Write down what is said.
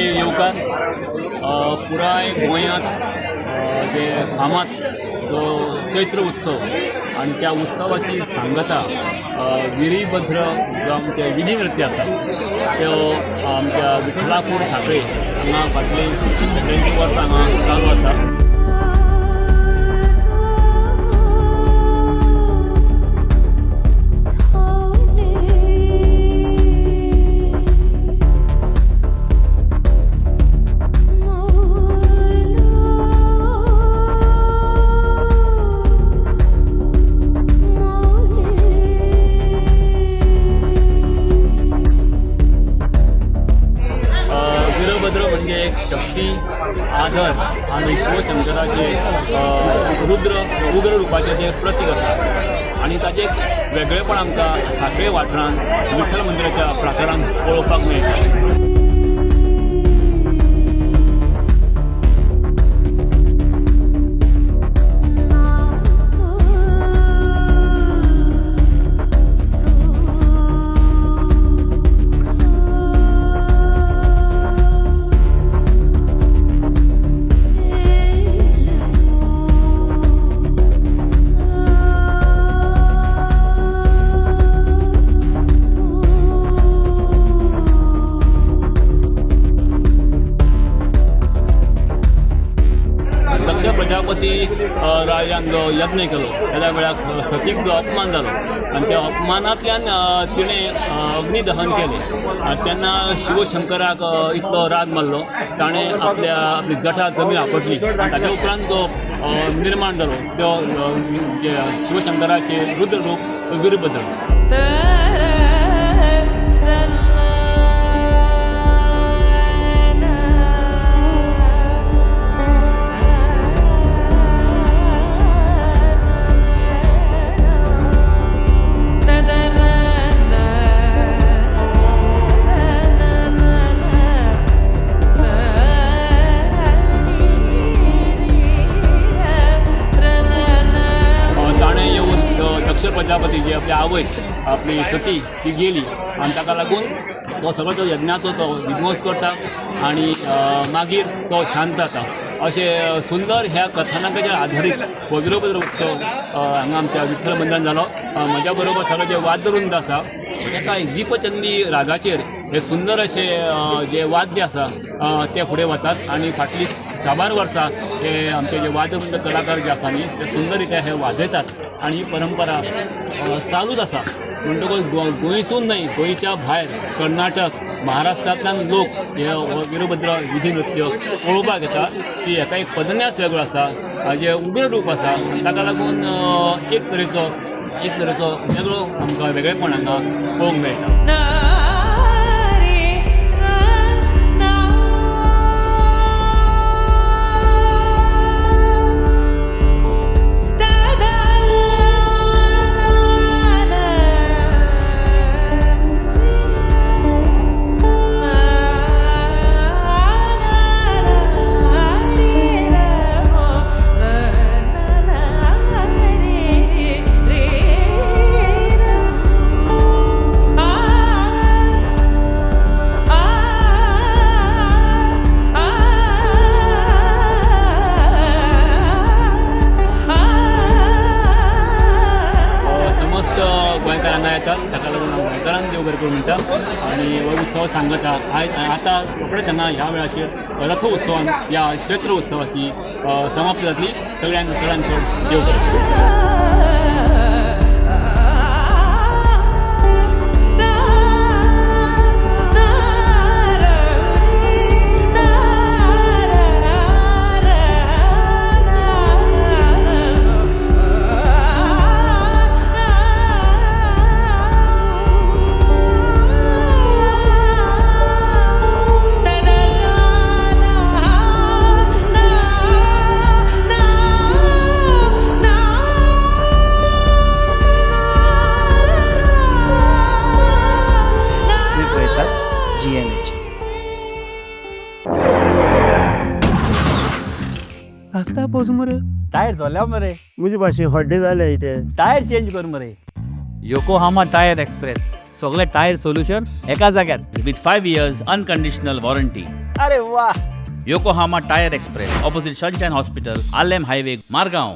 कोंकणी येवकार. पुराय गोंयांत जे फामाद जो चैत्र उत्सव आनी त्या उत्सवाची सांगता विरीभद्र जो आमचे विधी नृत्य आसा त्यो आमच्या विठ्ठलापूर सांखळे हांगा फाटलीं शेंकड्यांची वर्सां हांगा चालू आसा. वीरभद्र म्हणजे एक शक्ती, आदर आनी शिवशंकराचे रुद्र उग्र रुपाचें तें प्रतीक आसा आनी ताचें एक वेगळेपण आमकां सांखळे वाठारांत विठ्ठल मंदिराच्या प्राकारांत पळोवपाक मेळटा. दक्ष प्रजापती राजान जो यज्ञ केलो त्या वेळार सतीक जो अपमान जालो आनी त्या अपमानांतल्यान तिणें अग्निदहन केलें आनी तेन्ना शिवशंकराक इतलो राग मारलो, ताणें आपल्या आपली जटा जमीन आपटली आनी ताच्या उपरांत जो निर्माण जालो तो जे शिवशंकराचें रुद्र रूप वीरभद्र. ताणें येवन दक्ष प्रजापती जी आपली आवय आपली सती ती गेली आनी ताका लागून तो सगळो तो यज्ञाचो तो विध्वंस करता आनी मागीर तो शांत जाता. अशें सुंदर ह्या कथानकाचेर आधारीत हो वीरभद्र उत्सव हांगा आमच्या विठ्ठल मंदिरान जालो. म्हज्या बरोबर सगळे जे वाद्यवृंद आसा तेका दीपचंदी रागाचेर हे सुंदर अशें जे वाद्य आसा ते फुडें वतात आनी फाटलीं साबार वर्सां हे आमचे जे वाद्यवृंद कलाकार जे आसा न्ही ते सुंदर रित्या हे वाजयतात आनी ही परंपरा चालूच आसा. म्हणटकूच गोंयसून न्हय, गोंयच्या भायर कर्नाटक, महाराष्ट्रांतल्यान लोक हे हो वीरभद्र विधी नृत्य पळोवपाक येता. ती हेका एक पदन्यास वेगळो आसा, जें उग्र रूप आसा, ताका लागून एक तरेचो वेगळो आमकां वेगळेपण हांगा पळोवंक मेळटा. समस्त गोंयकार हांगा येतात, ताका लागून हांव गोंयकारांक देव बरें करूं म्हणटा आनी हो उत्सव सांगता. आतां रोखडेच हांगा ह्या वेळाचेर रथ उत्सवान ह्या चैत्र उत्सवाची समाप्ती जातली. सगळ्यांक चडान चड देव बरें करूं. GNH. आसता पावस मरे. टायर जोल्या मरे. म्हजे भाशेन हड्डे जाले इथे. टायर चेंज कर मरे. Yokohama tyre express, सगळे टायर सोल्युशन एका जाग्यार with 5 years unconditional warranty. अरे वा. Yokohama tyre express, opposite Sunshine hospital, Arlem highway, Margao.